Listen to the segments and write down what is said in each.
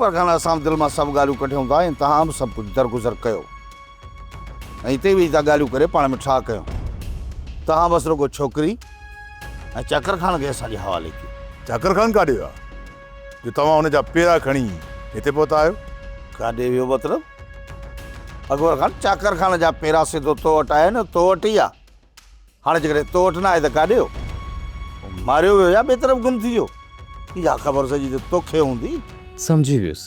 اڪبر خان اسان به دل مان سڀ ڳالهيون ڪڍيون ٿا ۽ توهان به سڀ ڪجهه درگذر ڪيو ۽ اتي ويهي ٿا ڳالهيون ڪري پاڻ ۾ ٺاهه ڪيون. توهان بس رڳو ڇوڪري ۽ چاڪر خان کي اسان جي حوالي ڪيو. چاڪر خان ڪاڏي ويو آهي جو توهان هن جا پيرا کڻي هتي پهتا آهيو؟ ڪاڏي ويو مطلب؟ اڪبر خان، چاڪر خان جا پيرا سڌو تو وٽ آيا آهن، تو وٽ ئي آ. هاڻي جيڪڏهن تو وٽ نه آهي ته ڪاڏي ويو؟ ماريو ويو يا ٻئي طرف گم ٿي ويو؟ اها خبر سڄي ته توکي هوندي. سمجهي ويس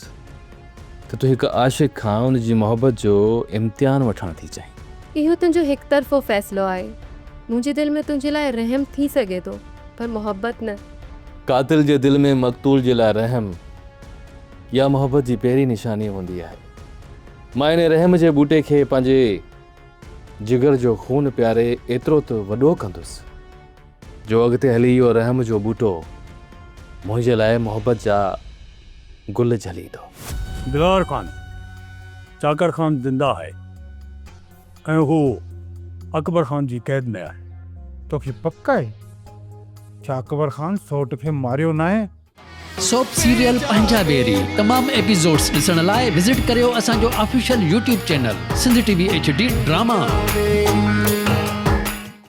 ته تون هڪ عاشق کان ان جي محبت جو امتحان وٺڻ ٿي چاهين. اهو تنهنجو هڪ طرفو فيصلو آهي. منهنجي دل ۾ تنهنجي لاء رحم ٿي سگهي ٿو پر محبت نه. قاتل جي دل ۾ مقتول جي لاء رحم يا محبت جي پهرين نشاني هوندي آهي. مان ان رحم جي ٻوٽي کي پنهنجي جگر جو خون پياري ايترو ته وڏو ڪندس جو اڳتي هلي اهو رحم جو ٻوٽو منهنجي لاء محبت جا گل جهليندو. دلاور خان، چاڪر خان زنده آهي ۽ هو اڪبر خان جي قيد ۾ آهي. توکي پڪ آهي ڇا اڪبر خان سئوٽ کي ماريو ناهي؟ سوپ سيريل پنهنجا ويري تمام ايپيسوڊس ڏسڻ لاء وزٽ ڪريو اسان جو official YouTube channel Sindh T V H D drama.